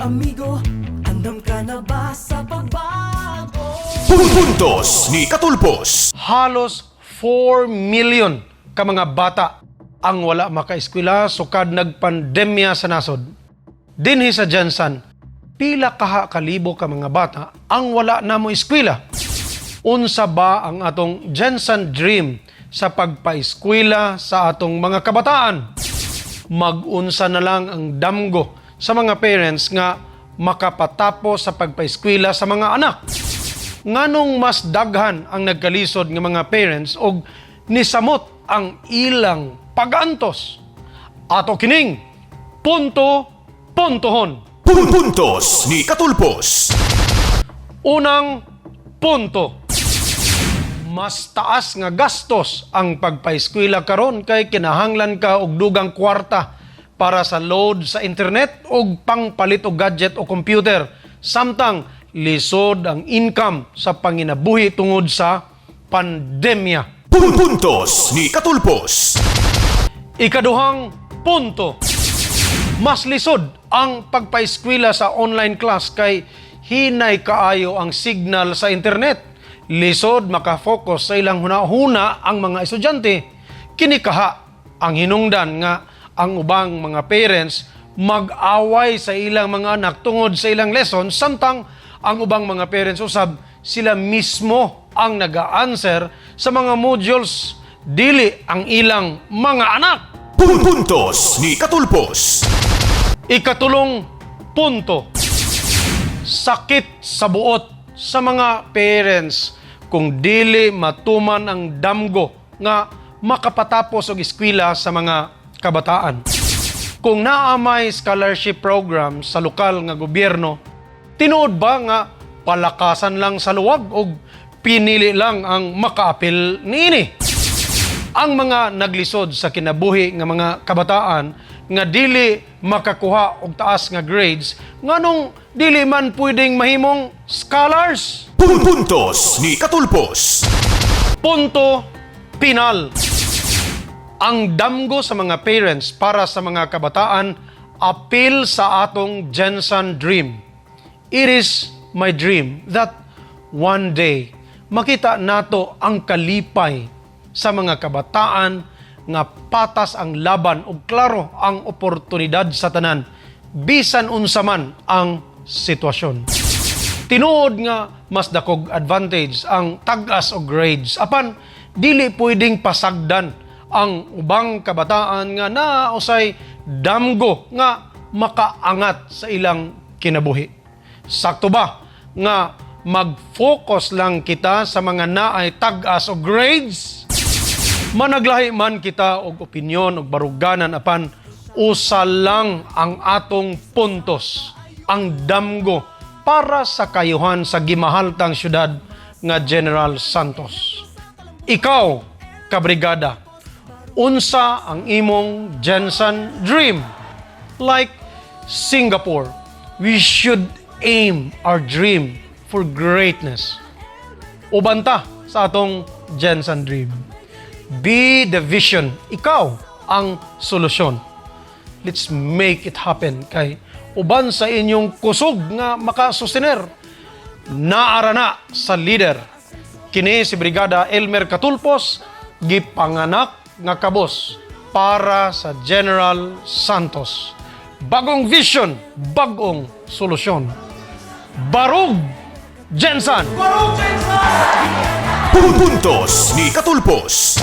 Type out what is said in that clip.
Amigo, andam ka na ba sa pagbago? Puntos ni Katulpos. Halos 4 million ka mga bata ang wala makaeskwela sukad nagpandemya sa nasod. Dinhi sa GenSan, pila kaha kalibo ka mga bata ang wala na mo eskwela? Unsa ba ang atong GenSan Dream sa pagpaeskwela sa atong mga kabataan? Mag-unsa na lang ang damgo sa mga parents nga makapatapos sa pagpaeskwela sa mga anak? Nganong mas daghan ang nagkalisod nga mga parents og nisamot ang ilang pagantos? Ato kining punto puntohon. Puntos ni Katulpos. Unang punto. Mas taas nga gastos ang pagpaeskwela karon kay kinahanglan ka og dugang kwarta para sa load sa internet og pangpalit og gadget o computer, samtang lisod ang income sa panginabuhi tungod sa pandemya. Puntos ni Katulpos. Ikaduhang punto. Mas lisod ang pagpaeskwela sa online class kay hinay kaayo ang signal sa internet. Lisod makafocus sa ilang huna-huna ang mga estudyante. Kini kaha ang hinungdan nga ang ubang mga parents mag-away sa ilang mga anak tungod sa ilang lesson, samtang ang ubang mga parents usab, sila mismo ang nag-answer sa mga modules, dili ang ilang mga anak. Puntos ni Katulpos. Ikatulong punto. Sakit sa buot sa mga parents kung dili matuman ang damgo nga makapatapos og eskwela sa mga kabataan. Kung naa may scholarship program sa lokal nga gobyerno, tinuod ba nga palakasan lang sa luwag og pinili lang ang makaapil niini? Ang mga naglisod sa kinabuhi nga mga kabataan nga dili makakuha og taas nga grades, nganong dili man pwedeng mahimong scholars? Puntos ni Katulpos. Punto pinal. Ang damgo sa mga parents para sa mga kabataan apil sa atong GenSan Dream. It is my dream that one day makita nato ang kalipay sa mga kabataan nga patas ang laban ug klaro ang oportunidad sa tanan bisan unsa man ang sitwasyon. Tinuod nga mas dakog advantage ang tag-as og grades, apan dili pwedeng pasagdan ang ubang kabataan nga naa usay damgo nga makaangat sa ilang kinabuhi. Sakto ba nga mag-focus lang kita sa mga naay tag-as og grades? Managlahi man kita og opinyon og baruganan, apan usa lang ang atong puntos, ang damgo para sa kayuhan sa gimahaltang syudad nga General Santos. Ikaw, kabrigada, unsa ang imong GenSan Dream? Like Singapore, we should aim our dream for greatness. Uban ta sa atong GenSan Dream. Be the vision. Ikaw ang solusyon. Let's make it happen kay uban sa inyong kusog nga makasustener, naara na sa leader. Kini si Brigada Elmer Katulpos, gipanganak nga kabos para sa General Santos. Bagong vision, bagong solusyon. Barug GenSan! Puntos ni Katulpos.